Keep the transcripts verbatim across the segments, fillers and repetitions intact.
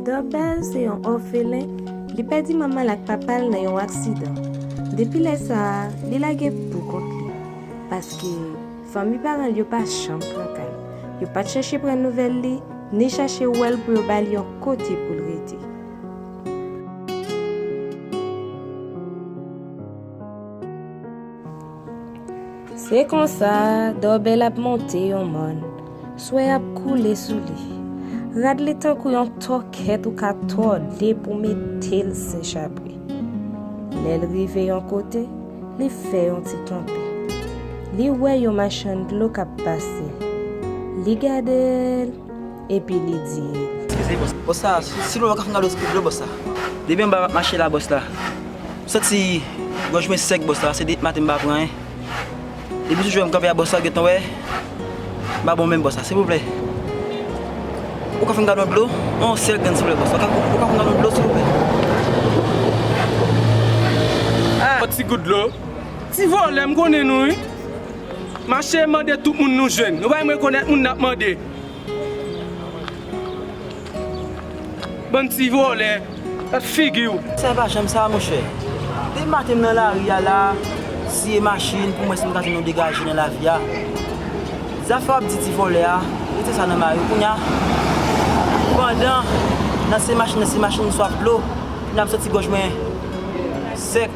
Dòbèl se yon òfelen, li pèdi manman l ak papa l nan yon aksidan. Depi lè sa a, li lage pou kont li, paske fanmi paran l yo pa janm pran ka l. Yo pa t chèche pran nouvèl li, ni chache wè l pou yo ba l yon kote pou l rete. Se konsa, Dòbèl ap monte yon mòn. Swè ap koule sou li. Rad li tankou yon tòkèt ou ka tòde pou mete l sèch apre. Lè l rive yon kote, li fè yon ti kanpe. Li wè yon machann dlo k ap pase. Li gade l, epi li di l. Eskize, bòs. Bòs la, silvouplè, ou ka fè m gade yon ti kout dlo, bòs la? Depi anba m ap mache la, bòs la. M santi gòj mwen sèk, bòs la, se depi maten m pa pran anyen. Depi jou m kanpe a, bòs la, gentan wè m pa bon menm, bòs la, silvouplè. Ou ka fè m gade yon dlo? Yon sèl grenn, silvouplè, bòs la. Ou ka, ou ka fè m gade yon dlo, silvouplè? Ah, yon ti gout dlo. Ti vòlè, m konnen nou, wi. Mache mande tout moun nou jwenn. Nou pa menm rekonèt moun n ap mande. Bann ti vòlè, gad figi w. Sa pa janm sa, monchè. Depi maten m nan lari a la, siye machin pou m wè si m ka jwenn yon degaje nan lavi a. Zafè w ap di ti vòlè a, rete sa nan mari w. Kounye a, pandan nan se machin, nan se machin, m swaf dlo, kounye a m santi gòj mwen sèk,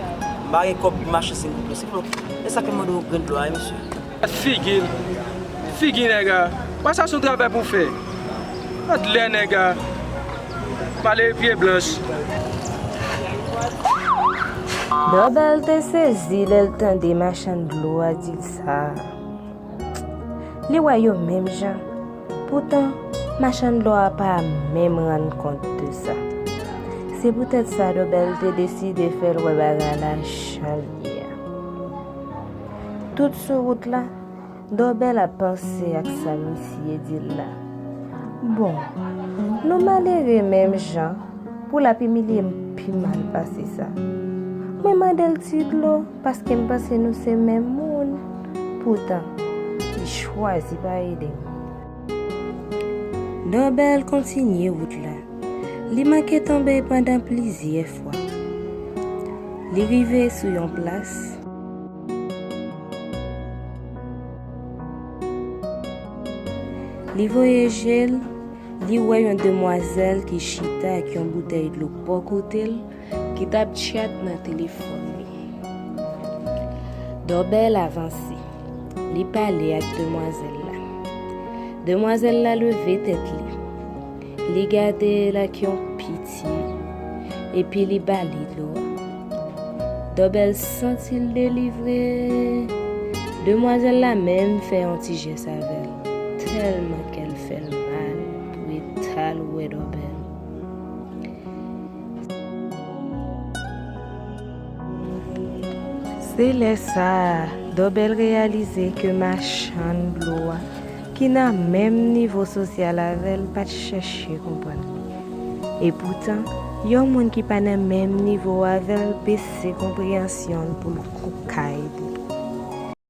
m pa gen kòb pou m achte senk goud dlo. Silvouplè, e sa k fè m mande w grenn dlo a, wi, mesye. Gad figi l. Figi nèg la. Wè sa se yon travay pou w fè. Gad lè nèg la. Pale pye blanch. Dòbèl te sezi lè l tande machann dlo a di l sa. Li wè yo menm jan. Poutan, machann dlo a pa menm rann kont de sa. Se poutèt sa Dòbèl te deside fè l wè bagay la jan l ye a. Tout sou wout la, Dòbèl ap panse ak sa misye di l la. Bon, nou malere menm jan pou l ap imilye m pi mal pase sa. Mwen mande l ti dlo paske m panse nou se menm moun. Poutan, li chwazi pa ede m. Dòbèl kontinye wout la. Li manke tonbe pandan plizyè fwa. Li rive sou yon plas. Li voye je l, li wè yon demwazèl ki chita ak yon boutèy dlo bò kote l, ki t ap tchat nan telefòn li. Dòbèl avanse. Li pale ak demwazèl la. Demwazèl la leve tèt li. Li gade l ak yon piti, epi li ba li dlo a. Dòbèl santi l delivre. Demwazèl la menm fè yon ti jès avè l, tèlman kè l fè l mal pou eta l wè Dòbèl. Se lè sa a, Dòbèl reyalize ke machann dlo a, ki nan menm nivo sosyal avè l, pa t chèche konprann li. Epoutan, yon moun ki pa nan menm nivo avè l bese konpreyansyon l pou l koukay